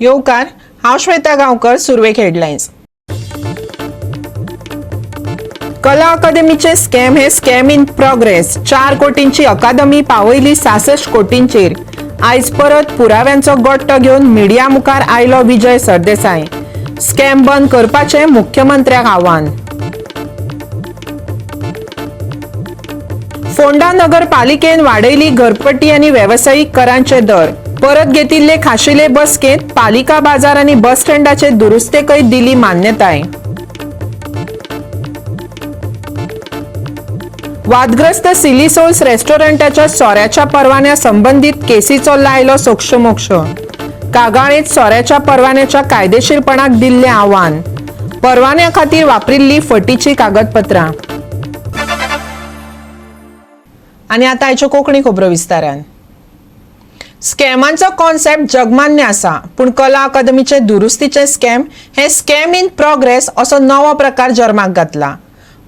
येवकार, हांव श्वेता गांवकर. सुरवेक हेडलायन्स. कला अकादमीचे स्कॅम हे स्कॅम इन प्रोग्रेस. 4 कोटींची अकादमी पावयली 66 कोटींचेर. आयज परत पुराव्यांचो गट्टो घेवन मिडिया मुखार आयलो विजय सरदेसाय. स्कॅम बंद करपाचें मुख्यमंत्र्याक आव्हान. फोंडा नगरपालिकेन वाडयली घरपट्टी आनी वेवसायीक करांचे दर. परत घेतिल्ले खाशेले बसकेंत पालिका बाजार आनी बस स्टँडाचे दुरुस्तेकय दिली मान्यताय. वादग्रस्त सिली सोल्स रेस्टॉरंटाच्या सोऱ्याच्या परवान्या संबंदीत केसीचो लायलो सोक्षमोक्ष. कागाळेंत सोऱ्याच्या परवान्याच्या कायदेशीरपणाक दिल्लें आव्हान. परवान्या खातीर वापरिल्ली फटीची कागदपत्रां. आनी आतां आयच्यो कोंकणी खबरो विस्तारान. स्कॅमांचो कॉन्सेप्ट जगमान्य आसा, पूण कला अकादमीचे दुरुस्तीचे स्कॅम हे स्कॅम इन प्रोग्रेस असो नवो प्रकार जल्माक घातला.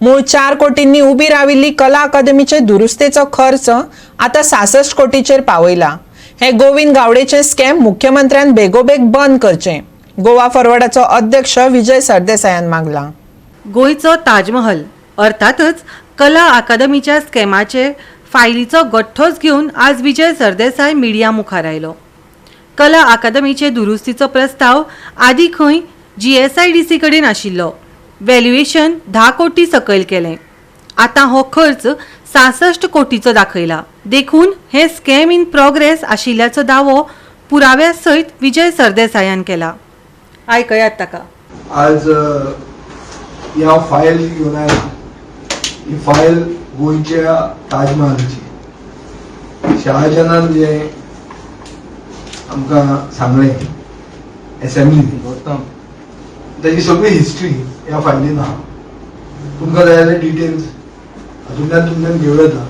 मूळ 4 कोटींनी उबी राविल्ली कला अकादमीचे दुरुस्तेचो खर्च आतां 66 कोटीचेर पावयला. हे गोविंद गावडेचे स्कॅम मुख्यमंत्र्यान बेगोबेग बंद करचें, गोवा फॉरवर्डाचो अध्यक्ष विजय सरदेसायान मागला. गोंयचो ताजमहल अर्थातच कला अकादमीच्या स्कॅमाचे फायलीचो गठ्ठोच घेवन आज विजय सरदेसाय मिडिया मुखार आयलो. कला अकादमीचे दुरुस्तीचो प्रस्ताव आदी खंय जीएसआयडीसी कडेन आशिल्लो. व्हॅल्युएशन 10 कोटी सकयल केलें. आतां हो खर्च 66 कोटीचो दाखयला. देखून हे स्कॅम इन प्रोग्रेस आशिल्ल्याचो दावो पुराव्या सयत विजय सरदेसायान केला. आयकयात ताका. आज ही हांव फायल घेवन आयला, ही फायल गोंयच्या ताजमहालाची. शहाजहानान जे आमकां सांगलें एसेंब्लीन, ताजी सगळी हिस्ट्री ह्या फायलीन आहा. तुमकां जाय जाल्यार डिटेल्स हातूंतल्यान तुमच्यान घेवं येता.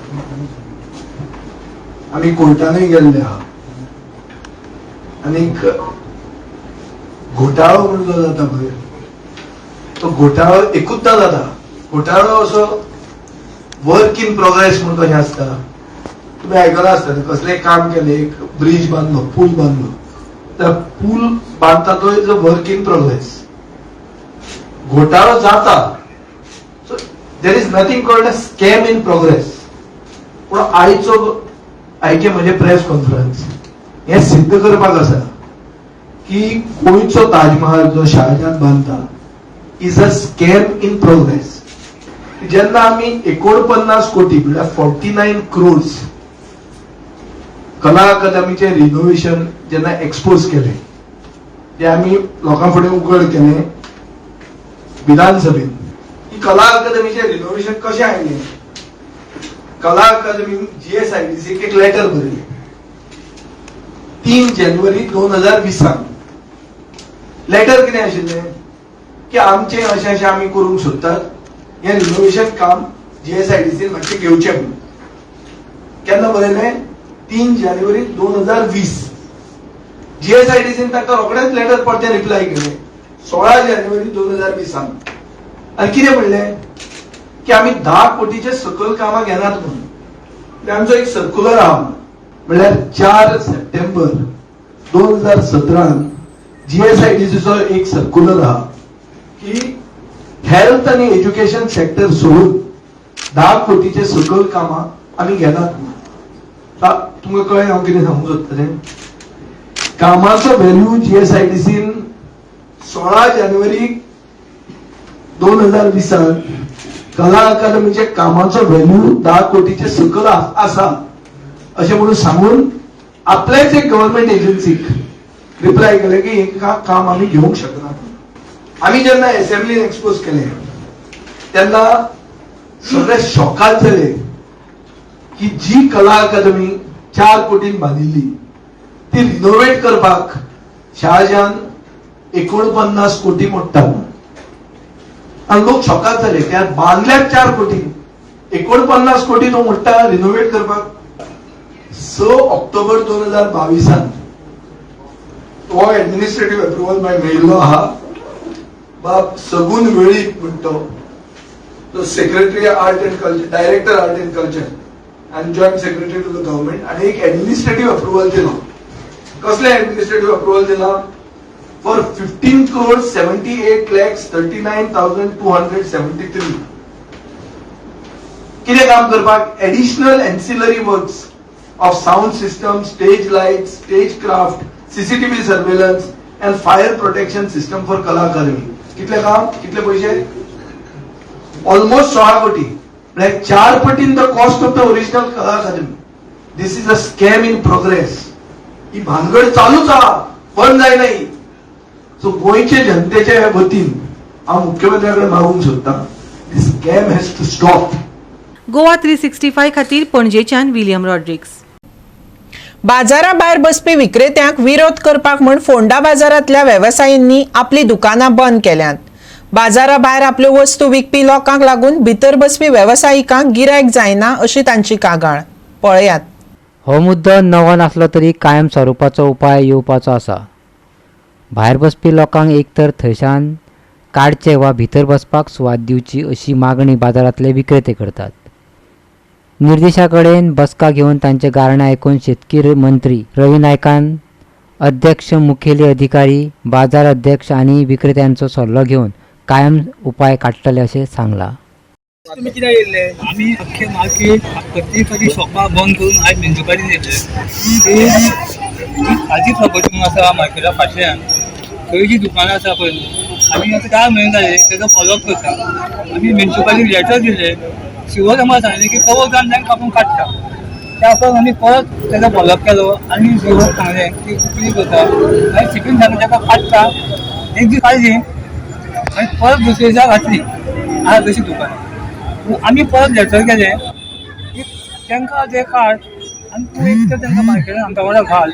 आमी कोर्टानूय गेल्ले आहा. आनीक घोटाळो म्हणून जो जाता पळय, तो घोटाळो एकूचदा जाता. घोटाळो असो वर्क इन प्रोग्रेस म्हणून कशें आसता, तुमी आयकलां आसतलें. कसलें काम केलें, एक ब्रीज बांदलो, पूल बांदलो, त्या पूल बांदता तो is a work in progress. घोटाळो जाता. So there is nothing called a scam in progress. पूण आयचें म्हजें प्रेस कॉन्फरन्स हें सिद्ध करपाक आसा की गोंयचो ताजमहाल जो शाहजहान बांदता is a scam in progress. जेन्ना आमी 49 कोटी, म्हणल्यार 49 क्रोर्स कला अकादमीचें रिनोव्हेशन जेन्ना एक्सपोज केलें, तें आमी लोकां फुडें उगड केलें विधानसभेत की कला अकादमीचें रिनोव्हेशन कशें आयलें. कला अकादमीन जीएसआयडीसीक एक लेटर बरयलें 3 जानेवारी 2020. लेटर कितें आशिल्लें की आमचें अशें अशें आमी करूंक सोदतात, हें रिनोव्हेशन काम जीएसआयडीसीन मातशें घेवचें म्हणून. केन्ना बरयलें? 3 जानेवारी 2020. जीएसआयडीसीन तांकां रोखडेंच लेटर परतें रिप्लाय केलें 16 जानेवारी 2020. आनी कितें म्हणलें की आमी 10 कोटीचे सकयल कामां घेनात म्हणून. आमचो एक सर्कुलर आहा, म्हणल्यार 4 सप्टेंबर 2017 जीएसआयडीसीचो एक सर्कुलर आहा की हेल्थ आनी एज्युकेशन सेक्टर सोडून 10 कोटीचे सकयल कामां आमी घेनात म्हणून. तुमकां कळ्ळें हांव कितें सांगूंक सोदता तें? कामाचो व्हॅल्यू जीएसआयडीसीन 16 जानेवारी 2020 कला अकादमीच्या कामाचो व्हॅल्यू 10 कोटीचे सकयल आसा अशें म्हणून सांगून आपल्याच एक गव्हर्नमेंट एजन्सीक रिप्लाय केलें की हें काम आमी घेवंक शकना. आमी जेन्ना एसेंब्लीन एक्सपोज केलें तेन्ना सगळे शॉकात जाले की जी कला अकादमी 4 कोटीन बांदिल्ली ती रिनोवेट करपाक शाहजहान 49 कोटी मोडटा. आनी लोक शॉकात जाले की बांदल्यात 4 कोटी, 49 कोटी तो मोडटा रिनोवेट करपाक. 6 ऑक्टोबर 2022 हो एडमिनिस्ट्रेटीव अप्रुव्हल मागीर मेळिल्लो आहा. बाब सगून वेळीप म्हणतो तो secretary art and culture, director art and culture आनी joint secretary to the government, आनी एक एडमिनिस्ट्रेटीव अप्रुव्हल दिलो. कसलें एडमिनिस्ट्रेटीव अप्रुव्हल दिला? for 15 crore 78 lakhs 39,273. कितें काम करपाक? Additional ancillary works of sound system, stage light, stage craft, CCTV surveillance and fire protection system for Kala Akademi. कितले काम, कितले पयशे? ऑलमोस्ट 16 कोटी, म्हळ्यार चार पटीन the cost of the original Kala Akademi. This is a scam in progress. ही भानगड चालूच आहा, बंद जायना ही. सो गोंयचे जनतेचे वतीन हांव मुख्यमंत्र्या कडेन मागूंक सोदतां, this scam has to stop. Goa 365 खातीर पणजेच्यान विलियम रॉड्रिक्स. बाजारा भायर बसपी विक्रेत्यांक विरोध करपाक म्हूण फोंडा बाजारांतल्या वेवसायींनी आपली दुकानां बंद केल्यांत. बाजारा भायर आपल्यो वस्तू विकपी लोकांक लागून भितर बसपी वेवसायिकांक गिरायक जायना अशी तांची कागाळ. पळयात. हो मुद्दो नवो नासलो तरी कायम स्वरुपाचो उपाय येवपाचो आसा. भायर बसपी लोकांक एक तर थंयच्यान काडचे वा भितर बसपाक सुवात दिवची अशी मागणी बाजारांतले विक्रेते करतात. निर्देशका कडेन बसका घेवन तांचे गाराणें आयकून शेतकी मंत्री रवी नायकान अध्यक्ष, मुखेली अधिकारी, बाजार अध्यक्ष आनी विक्रेत्यांचो सल्लो घेवन कायम उपाय काडटले अशें सांगलां. तुमी कित्याक येयल्ले? आमी अख्खे मार्केट प्रत्येकाची शॉपां बंद करून आयज म्युन्सिपालिटीन येयल्ले. ते खाजी प्रॉपर्टी म्हणून आसा मार्केटा फाटल्यान, थंय जी दुकानां आसा पळय, आमी आतां 4 म्हयने जाले तेजो फॉलोअप करता. आमी म्युन्सिपालिटीक लेटर दिले. शिवच आमकां सांगलें की कवर जावन तांकां आपूण काडटा. त्या उपरांत आमी परत तेजो फॉलोअप केलो आनी शिवक सांगलें की कितें करता आनी सिटीन सांगलें ताका काडटा. एक दीस काडली आनी परत दुसरे दिसा घातली आहा तशी दुकानां. आमी परत लेटर केलें की तांकां ते काड आनी तूं एक तर तांकां मार्केटान आमच्या वांगडा घाल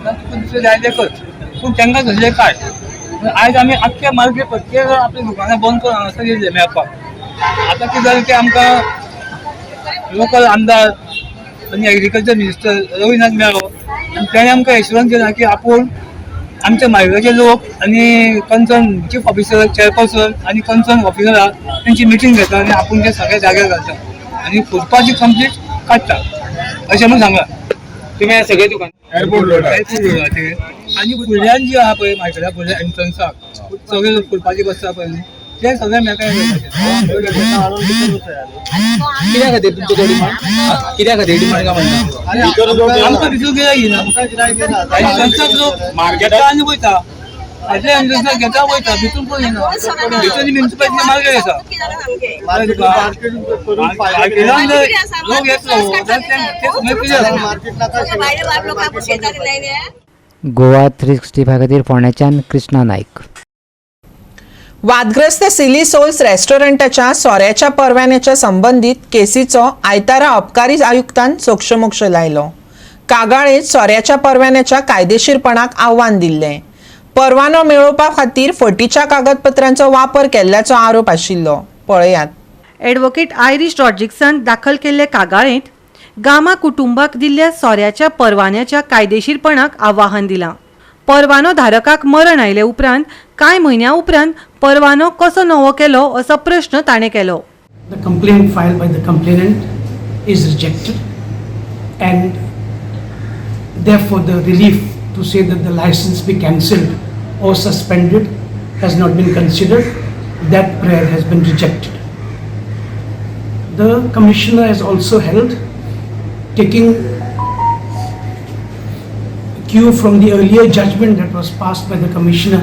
ना तुका दुसरें जाय तें कर, पूण तांकां थंयसरलें काड. आयज आमी आख्खे मार्केट प्रत्येक जाण आपली दुकानां बंद करून हांगासर येयल्ले मेळपाक. आतां कितें जालें की आमकां लोकल आमदार आनी एग्रीकल्चर मिनिस्टर रवी नायक मेळ्ळो आनी तेणें आमकां एश्युरन्स दिला की आपूण आमच्या मार्केटाचे लोक आनी कन्सर्न चीफ ऑफिसर, चेअरपर्सन आनी कन्सर्न ऑफिसर तेंची मिटींग घेता आनी आपूण ते सगळे जाग्यार घालता आनी फुटपाथी कंप्लीट काडटा अशें म्हणून सांगलां. तुमी सगळे दुकान एअरपोर्ट रोडाचेर आनी फुडल्यान जी आहा पळय मार्केटा फुडल्या एंट्रन्साक सगळे लोक फुटपाथी बसता पळय न्ही, ते सगळे मेकळे करपाचे. कित्या खातीर तुमचो तो डिमांड? कित्या खातीर डिमांड काय म्हणटा? आमकां भितर गिरायक येना. एंट्रन्साक लोक घेता आनी वयता. फाटल्या एंट्रन्साक घेता, वयता, भितून कोण येना. भितर म्युन्सिपालिटी मार्केट आसा. मार्केटान जर लोक येतलो जाल्यार ते सगळे क्लियर जातले. गोवा 365 खातीर फोंड्याच्यान कृष्णा नायक. वादग्रस्त सिली सोल्स रेस्टॉरंटाच्या सोऱ्याच्या परवान्याच्या संबंदीत केसीचो आयतारा अबकारी आयुक्तान सोक्षमोक्ष लायलो. कागाळेंत सोऱ्याच्या परवान्याच्या कायदेशीरपणाक आव्हान दिल्लें. परवानो मेळोवपा खातीर फटीच्या कागदपत्रांचो वापर केल्ल्याचो आरोप आशिल्लो. पळयात. ॲडव्होकेट आयरिश रॉड्रिक्सान दाखल केल्ले कागाळेंत गामा कुटुंबाक दिल्ल्या सोऱ्याच्या परवान्याच्या कायदेशीरपणाक आव्हान दिलां. परवानो धारकाक मरण आयले उपरांत कांय म्हयन्या उपरांत परवानो कसो नवो केलो असो प्रश्न ताणें केलो. The complaint filed by the complainant is rejected and therefore the relief to say that the license be cancelled or suspended has not been considered. That prayer has been rejected. The commissioner has also held, taking cue from the earlier judgment that was passed by the commissioner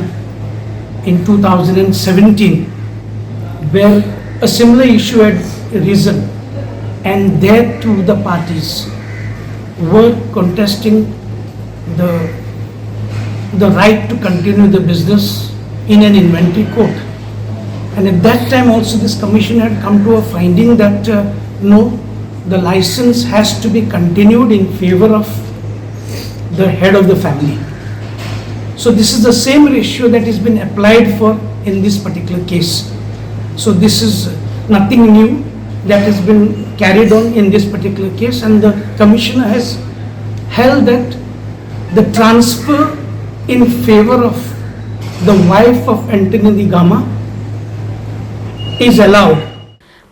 in 2017, where a similar issue had arisen and there too the parties were contesting the right to continue the business in an inventory court. And at that time also this commission had come to a finding that no, the license has to be continued in favor of the head of the family. So this is the same ratio that has been applied for in this particular case. So this is nothing new that has been carried on in this particular case, and the commissioner has held that the transfer in favor of the wife of Anthony Di Gama is allowed.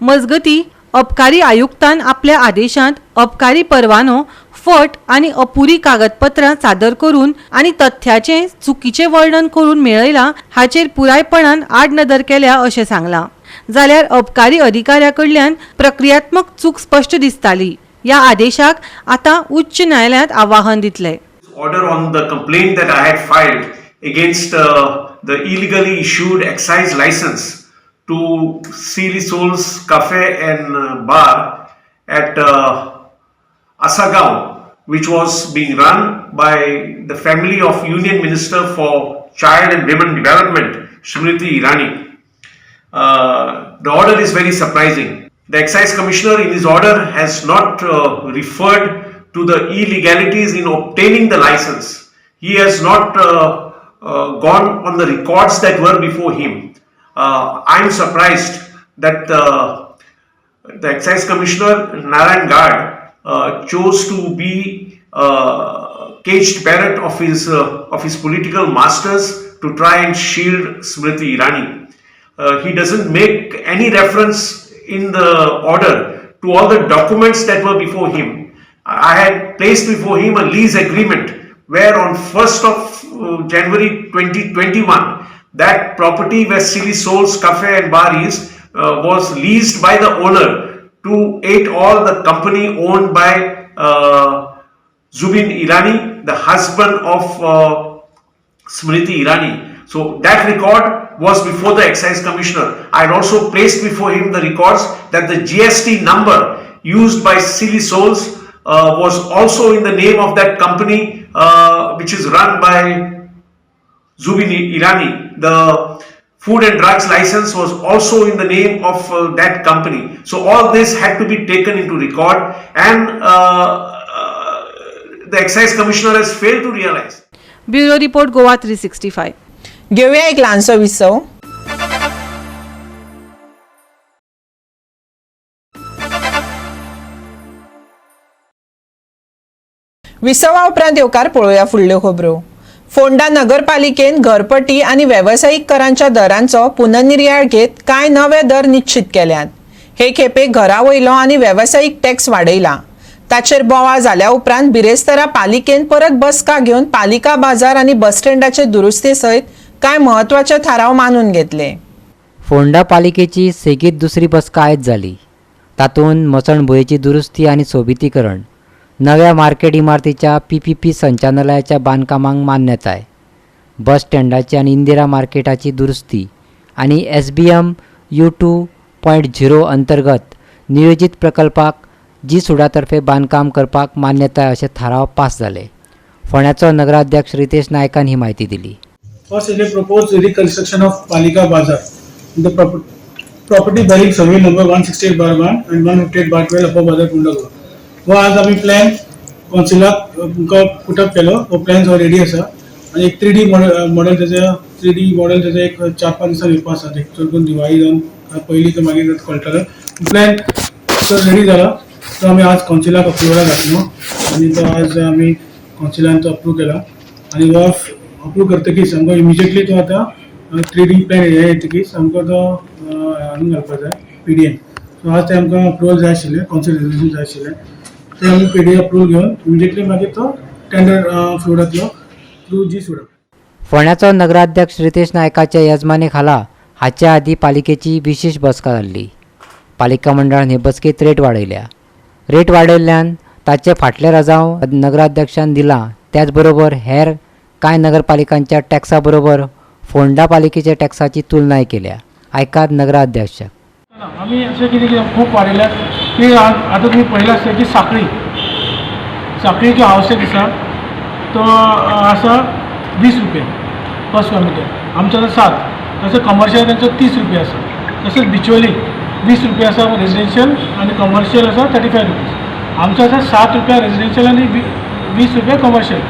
मजगती, अबकारी आयुक्तान आपल्या आदेशांत अबकारी परवानो फट आनी अपुरी कागदपत्रां सादर करून आनी तथ्याचें चुकीचें वर्णन करून मेळयलां हाचेर पुरायपणान आडनदर केल्या अशें सांगलां. जाल्यार अबकारी अधिकाऱ्या कडल्यान प्रक्रियात्मक चूक स्पश्ट दिसताली. ह्या आदेशाक आतां उच्च न्यायालयांत आवाहन दितले. Order on the complaint that I had filed against the illegally issued excise license to Silly Souls Cafe and Bar at Asagaon, which was being run by the family of Union Minister for Child and Women Development, Smriti Irani. The order is very surprising. The Excise Commissioner in his order has not referred to the illegalities in obtaining the license. He has not gone on the records that were before him. I am surprised that the Excise Commissioner Narayan Gad chose to be caged parrot of his political masters to try and shield Smriti Irani. He doesn't make any reference in the order to all the documents that were before him. I had placed before him a lease agreement where on 1st of January 2021, that property where Silly Souls Cafe and Bar is was leased by the owner to 8 All, the company owned by Zubin Irani, the husband of Smriti Irani. So that record was before the Excise Commissioner. I had also placed before him the records that the GST number used by Silly Souls was also in the name of that company, which is run by Zubin Irani. The food and drugs license was also in the name of that company. So all this had to be taken into record, and the Excise Commissioner has failed to realize. Bureau report, Goa 365. घेवया एक ल्हानसो विसव. विसवा उपरांत येवकार पळोवया फुडल्यो खबरो. फोंडा नगरपालिकेन घरपटी आनी वेवसायीक करांच्या दरांचो पुनर्निर्याळ घेत कांय नवे दर निश्चित केल्यात. हे खेपे घरा वयलो आनी वेवसायीक टॅक्स वाडयला. ताचेर बोवाळ जाल्या उपरांत बिरेस्तारा पालिकेन परत बसका घेवन पालिका बाजार आनी बस स्टँडाचे दुरुस्ती सयत कांय म्हत्वाचे थाराव मानून घेतले. फोंडा पालिकेची सेगीत दुसरी बसका आयज जाली. तातूंत मसणभुंयेची दुरुस्ती आनी सोबितीकरण, नव्या मार्केट इमारतीच्या पीपीपी संचालनालयाच्या बांदकामाक मान्यताय, बस स्टँडाची आनी इंदिरा मार्केटाची दुरुस्ती आनी एसबीएम you 2.0 अंतर्गत नियोजीत प्रकल्पाक जी सुडातर्फे बांदकाम करपाक मान्यताय अशे थाराव पास जाले. फोंड्याचो नगराध्यक्ष रितेश नायकान ही म्हायती दिली. First, it proposed reconstruction of Palika Bazar. The property bearing survey number 168/1 and 158/12, Upper Bazar, Ponda, Goa. हो आज आमी प्लॅन कौन्सिलाक तुमकां पुटअप केलो. हो प्लॅन रेडी आसा आनी एक थ्री डी मॉडेल तेजे, थ्री डी मॉडेल तेजे एक 4-5 दिसान येवपा आसा. एक चड करून दिवाळी जावन पयलीं तर मागीर कळटलो. प्लॅन तो रेडी जाला. तो आमी आज कौन्सिलाक अप्रुवलाक घातलो आनी तो आज आमी कौन्सिलान तो अप्रूव केला आनी हो अप्रूव करतकीच आमकां इमिजिएटली तो आतां थ्री डी प्लॅन हे येतकीच आमकां तो हाडून घालपाक जाय पीडीएन. सो आज ते आमकां अप्रुवल जाय आशिल्लें, कौन्सिल रेजोल्युशन जाय आशिल्लें. ते आमी पीडीए अप्रुवल घेवन इमिजिएटली मागीर तो टेंडर फ्लोड जातलो थ्रू जी सुडा. फोंड्याचो नगराध्यक्ष रितेश नायकाच्या येजमाने खाला हाचे आदीं पालिकेची विशेश बसका जाल्ली. पालिका मंडळान हे बसकेंत रेट वाडयल्या. रेट वाडयल्ल्यान ताचे फाटलें रजांव नगराध्यक्षान दिलां. त्याच बरोबर हेर कांय नगरपालिकांच्या टॅक्सा बरोबर फोंडा पालिकेच्या टॅक्साची तुलनाय केल्या. आयकात नगराध्यक्ष. आमी अशें कितें कितें खूब वाडयल्यात की आतां तुमी पळयलां आसतलें की साखळी, साखळीचो हावस टॅक्स आसा तो आसा 20 रुपया पर स्क्वेअर मिटर, आमचो आतां 7. तशें कमर्शियल तांचो 30 रुपया आसा. तशेंच बिचोली 20 रुपया आसा रेजिडेन्शियल आनी कमर्शियल आसा 35 रुपीज. आमचो आसा 7 रुपया रेजिडेन्शियल आनी 20 रुपया कमर्शियल.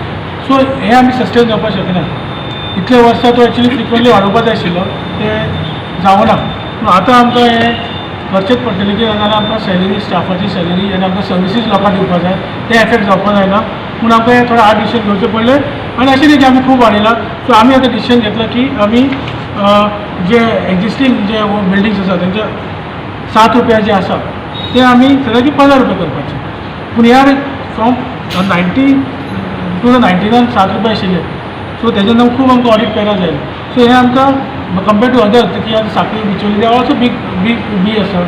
सो हें आमी सस्टेन जावपाक शकना. इतले वर्सां तो एक्चुली फ्रिक्वंटली वाडोवपाक जाय आशिल्लो, तें जावना. पूण आतां आमकां हें करचेंच पडटलें की नाजाल्यार आमकां सॅलरी, स्टाफाची सॅलरी आनी आमकां सर्विसीस लोकांक दिवपाक जाय, ते एफेक्ट जावपाक जायना म्हूण आमकां हें थोडें हार्ड डिसिजन घेवचें पडलें. आनी अशें न्ही की आमी खूब वाडयलां. सो आमी आतां डिसिजन घेतलां की आमी जे एक्जिस्टींग जे बिल्डिंग्स आसा तेंचे 7 रुपया जे आसा ते आमी सद्याक 15 रुपया करपाचे. पूण ह्या फ्रॉम 2019 7 रुपया आशिल्ले. सो तेजे नंतर खूब आमकां ऑडिट पेरा जाले. सो हें आमकां कंपेर्ड टू अदर्स की आतां साखळी, Bicholim, they also big big B आसा.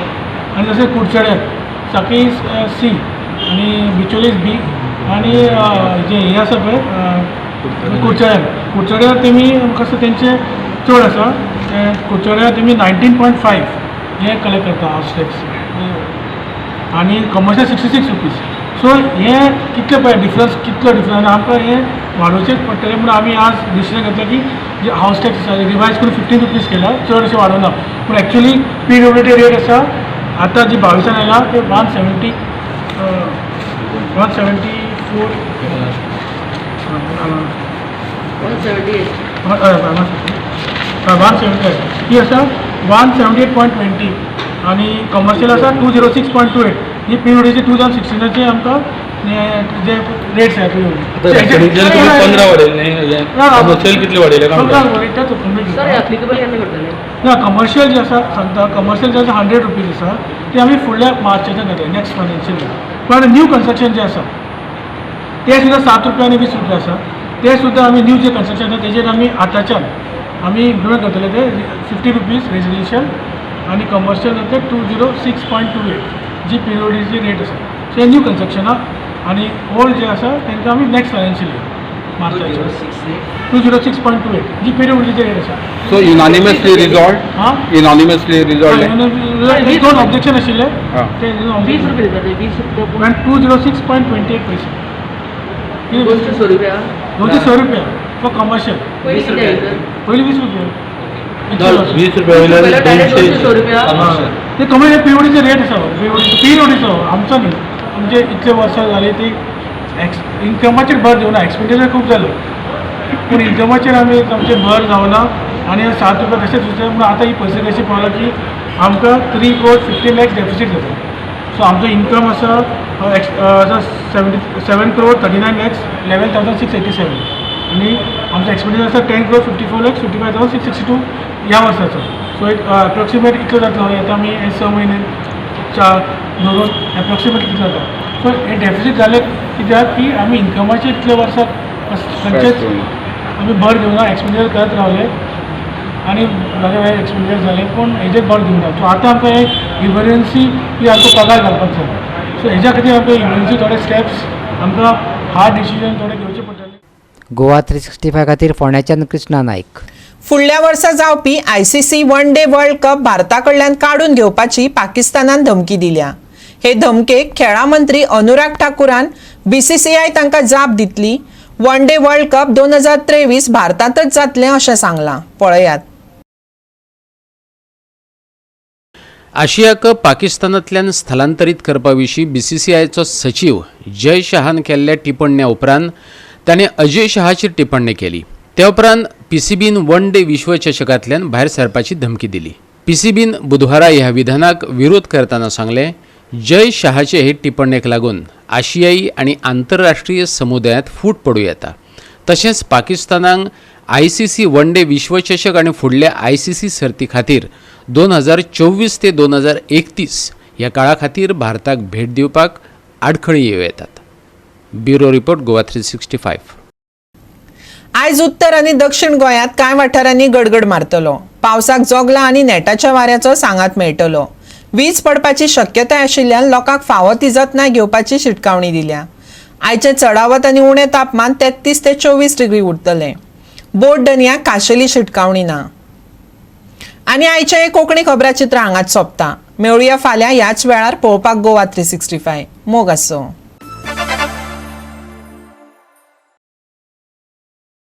आनी तशें कुडचड्यार साखळी सी आनी बिचोली बी आनी जें हें आसा पळय कुडचड्यार, कुडचड्यार तेमी कसो तेंचे चड आसा. ते कुडचड्यार तेमी 19.5 हे कलेक्ट करता हावस टॅक्स आनी कमर्शियल 66 रुपीज. सो हे कितले पळय डिफरन्स, कितलो डिफरन्स. आनी आमकां हें वाडोवचेंच पडटलें म्हणून आमी आज डिसिजन घेतलें की जे हावस टॅक्स आसा रिवायज करून 15 रुपीज केला, चड अशें वाडोवना. पूण एक्चुली पीडब्ल्यूडी रेट आसा आतां जी 22 आयला ते 170, 174, 170 ही आसा, 178.20 आनी कमर्शियल आसा 206.28. ही पीडब्ल्यूडीची 2016चे आमकां जे रेट्स आसा. रेसिडेन्शियल 15 वाडयले न्ही, कमर्शियल कितले वाडयले काय म्हणटा? ना, कमर्शियल जे आसा सांगता, कमर्शियल जे आसा 100 रुपीज आसा, ते आमी फुडल्या मार्चाच्यान घेतले, नेक्स्ट फायनान्शियल इयर. पण न्यू कन्स्ट्रक्शन जे आसा ते सुद्दां 7 रुपया आनी 20 रुपया आसा. ते सुद्दां आमी न्यू जे कन्स्ट्रक्शन आसा तेजेर आमी आतांच्यान आमी इम्प्लिमेंट करतले. ते 50 रुपीज रेजिडेन्शियल आनी कमर्शियल जातले 206.28, जी पीडब्ल्यूडीची रेट आसा. सो हे न्यू कन्स्ट्रक्शनां आनी ओल्ड जे आसा तांकां आमी नेक्स्ट फायनान्शियल इयर मार्चाचे 206.28 जी पीडब्ल्यूडीची रेट आसा. So unanimously resolve? हां. Unanimously resolve. दोन ऑब्जेक्शन आशिल्ले. ते 20 रुपये, 20 रुपये. 206.28 पैसे. 206 रुपया. 206 रुपया फॉर कमर्शियल. 20 रुपया. पयलीं 20 रुपया. 20 रुपया वयल्यान 206 रुपया. ते कमर्शियल पीओडीचे रेट आसा, पीओडीचो, आमचो न्ही. म्हणजे इतले वर्सां जाली ती एक्स इन्कमाचेर भर दिवना. एक्सपेंडिचर खूब जालो पूण इन्कमाचेर आमी आमचें भर जावना आनी 7 रुपया तशेंच उरता. म्हणून आतां ही परिस्थिती अशी पावला की आमकां 3 क्रोर 50 लॅक्स डेफिसीट जाता. सो आमचो इन्कम आसा आसा 77 crore 39 lakhs 11,687 आनी आमचो एक्सपेंडिचर आसा 10 crore 54 lakhs 55,662 ह्या वर्साचो. सो एक एप्रोक्सिमेट इतलो जातलो. आतां आमी हे 6 म्हयने चार धरून एप्रोक्सिमेट कितलो जाता. सो हे डेफिसीट जालें कित्याक की आमी इन्कमाचेर इतले वर्सां खंयचेच आमी भर दिवना, एक्सपेंडिचर करत रावले आनी वेगळे वेगळे एक्सपेंडिचर जाले पूण हेजेर भर दिवना. सो आतां आमकां हे इमरजन्सी की आमकां पगार घालपाक जाय. सो हेज्या खातीर आमकां इमरजन्सी थोडे स्टेप्स, आमकां हार्ड डिसिजन थोडे घेवचे पडटले. गोवा 365 खातीर फोंड्याच्यान कृष्णा नायक. फुडल्या वर्सा जावपी ICC one day world cup भारता कडल्यान काडून घेवपाची पाकिस्तानान धमकी दिल्या. हे धमकेक खेळां मंत्री अनुराग ठाकूरान बीसीसीआय तांकां जाप दितली, वन डे वर्ल्ड कप 2023 भारतांतच जातलें अशें सांगलां. पळयात. आशिया कप पाकिस्तानांतल्यान स्थलांतरीत करपा विशीं बीसीसीआयचो सचीव जय शहान केल्ल्या टिप्पण्या उपरांत ताणें अजय शहाचेर टिप्पणी केली. त्या उपरांत पीसीबीन वन डे विश्वचषकांतल्यान भायर सरपाची धमकी दिली. पीसीबीन बुधवारा ह्या विधानाक विरोध करतना सांगलें, जय शहाचे हे टिप्पणेक लागून आशियाई आनी आंतरराष्ट्रीय समुदायांत फूट पडूं येता. तशेंच पाकिस्तानाक आयसीसी वन डे विश्वचषक आनी फुडल्या आयसीसी सर्ती खातीर 2024 ते 2031 ह्या काळा खातीर भारताक भेट दिवपाक आडखळी येवं येतात. Bureau report, Goa 365. आयज उत्तर आनी दक्षिण गोंयांत कांय वाठारांनी गडगड मारतलो. पावसाक जोगला आनी नेटाच्या वाऱ्याचो सांगात मेळटलो. वीज पडपाची शक्यताय आशिल्ल्यान लोकांक फावो ती जतनाय घेवपाची शिटकावणी दिल्या. आयचें चडावत आनी उणें तापमान 33 ते 24 डिग्री उरतलें. बोट दर्याक खाशेली शिटकावणी ना. आनी आयचें हें कोंकणी खबराचित्र हांगाच सोंपता. मेळुया फाल्यां ह्याच वेळार पळोवपाक गोवा 365. मोग आसो.